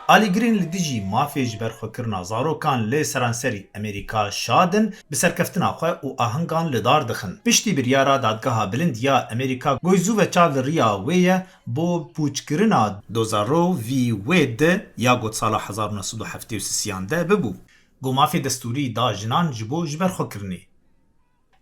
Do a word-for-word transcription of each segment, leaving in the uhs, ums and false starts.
Alî Green li dijî mafê ji ber xwe kirina zarokan li seranserî Amerîka şad in, bi serkeftina xwe û ahengan li dar dixin. Piştî biryara Dadgeha Bilind ya Amerîka ku zû ve çav li riya wê ye, bo pûçkirina doza Roe v. Wade ya ku di sala hezar û neh sed û heftê û sisiyan de bibû, ku mafê destûrî da jinan ji bo ji ber xwe kirinê.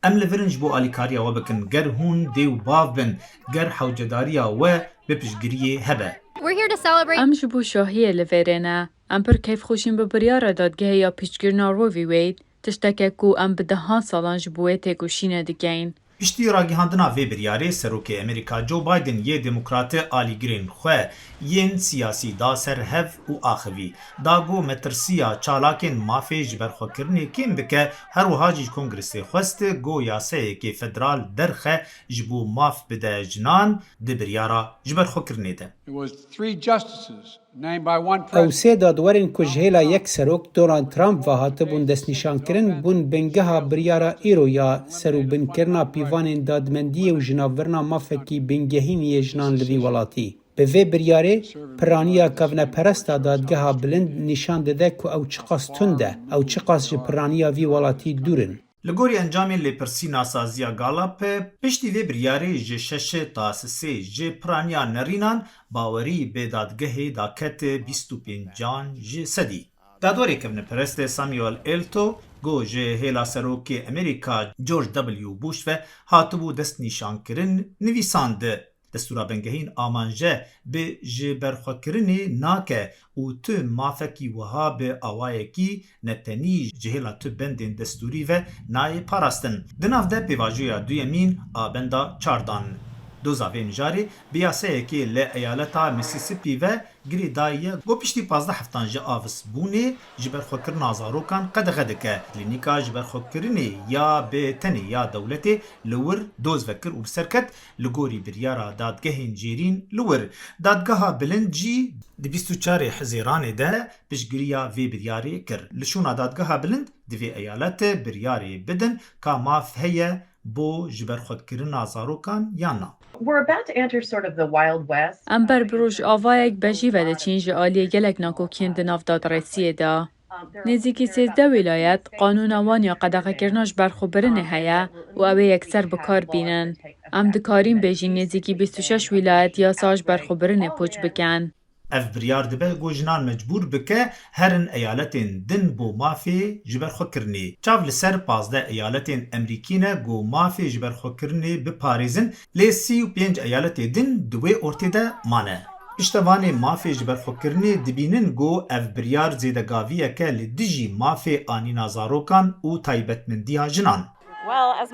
Em li vir in ji bo alîkariya we bikin, ger hûn dê û bav bin, ger hewcedariya we bi piştgiriyê hebe. We're here to celebrate. Em ji bo şahiyê li vêrê ne. Em pir keyfxweş in bi biryara dadgehê ya pîçkirina Roe v. Wade, tişteke ku em bi dehan salan ji bo wê têkoşînê dikeyin. Piştî ragihandina vê biryarê, Serokê Amerîka Joe Biden yê Demokratî alîgirên xwe yên siyasî da ser hev û axivî. Da ku metirsiya çalakên mafê ji ber xwe kirinê kêm bike, her wiha jî ji Kongresê xwest ku yasayekê federal derxe ji bo maf bide jinan di biryara ji ber xwe kirinê de. It was three justices named by one Ew president. Sê dadwerên ku ji hêla yek serok Donald Trump ve hatibûn destnîşankirin, bûn bingeha biryara îro ya serûbînkirina pîvanên dadmendiyê û jinavbirina mafekî bingehîn yê jinan li vî welatî. Bi vê biryarê, piraniya kevneperest a dadgeha bilind nîşan dide ku ew çiqas tund e, ew çiqas ji piraniya vî welatî dûr in. Li gorî encamên lêpirsîna saziya Gallup, piştî vê biryarê ji şeş ta sisê ji piraniya nerînan bawerî bi dadgehê daket bîst û pênc ji sedî. Dadwerê kevneperest Samuel Alito, ku ji hêla serokê Amerîka George W. Bush ve hatibû destnîşankirin, nivîsand: Destûra bingehîn amanje bi ji ber xwe kirinê nake û tu mafekî wiha bi awayekî ne tenî ji hêla tu bendên destûrî ve nayê parastin. Di nav de pêvajoya duyemîn a benda çar dan. Doza vê mijarê bi yasayekê li eyaleta Mississippi ve girêdayî ye ku piştî pazdeh heftan ji avisbûnê ji ber xwe kirina zarokan qedexe dike. Klînîka ji ber xwe kirinê ya bi tenê ya dewletê li wir doz vekir û bi ser ket, li gorî biryara dadgehên jêrîn li wir. Dadgeha Bilind jî di bîst û çarê Hizêranê de piştgiriya vê biryarê kir. Li şûna Dadgeha Bilind di vê eyalete biryarê bidin ka maf heye bo ji ber xwe kirina zarokan yan na. We're about to enter sort of the Wild West. Em ber bi rojavayek bejî ve diçin ji aliyê gelek nakokiyên di nav dadrêsiyê de. Nêzîkî sêzdeh wîlayet qanûna wan ya qedexekirina ji ber xwe birinê heye û ew ê yekser bi kar bînin. Em dikarîn bêjin nêzîkî bîst û şeş wîlayet yasa ji ber xwe birinê pûç bikin. Ev biryar dibe ku jinan mecbûr bike herin eyaletên din bo mafê ji ber xwe kirinê. Çav li ser pazdeh eyaletên Emrîkî ne ku mafê ji ber xwe kirinê biparêzin, lê sî û pênc eyaletê din di wê ortê de mane. Piştevanê mafê ji ber xwe kirinê dibînin ku ev biryar zêdegaviyeke li dijî mafê anîna zarokan û taybetmendiya jinan.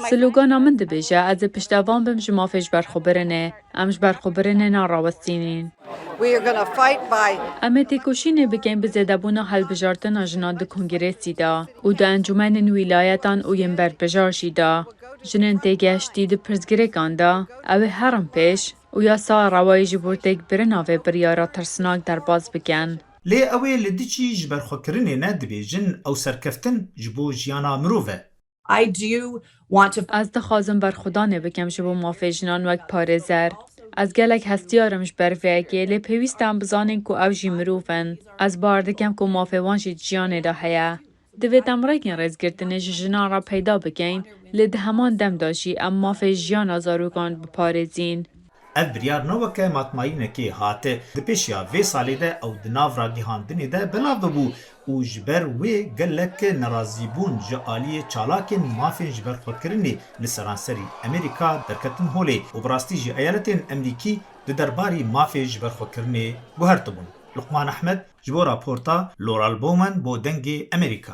Slogana min dibêje, ez ê piştevan bim ji mafê ji ber xwe birinê. Em ji ber xwe birinê narawestînîn. We are gonna fight by Em ê têkoşînê bikin bi zêdebûna hilbijartina jinan di kongresî de û di encûmenên wîlayetan û yên berbijar jî de. Jinên têgeştî di pirsgirêkan de, ew ê herin pêş û yasa rewayî ji bo têkbirina vê biryara tirsnak derbas bikin. Lê ew ê li dijî ji ber xwe kirinê ne, dibêjin ew serkeftin ji bo jiyana mirov e. I do want to Ez dixwazim berxwedanê bikim ji bo mafê jinan wek parêzer. Ez gelek hestiyar im ji ber vê yekê, lê pêwîst e em bizanin ku ew jî mirov in. Ez bawer dikim ku mafê wan jî di jiyanê de heye. Divê demrêkên rêzgirtinê ji jinan re peyda bikeyin, lê di heman dem de jî em mafê jiyana zarokan biparêzîn. Ev biryar ne weke matmayînekê hate. Di pêşiya vê salê de ew di nav ragihandinê de belav bibû û ji ber wê gelek nerazîbûn ji aliyê çalakên mafên ji ber xwe kirinê li seranserî Amerîka derketin holê û bi rastî jî eyaletên Emrîkî di derbarî mafê ji ber xwe kirinê guhertibûn. Luqman Ehmed ji bo raporta Laurel Bowman bo Dengê Amerîka.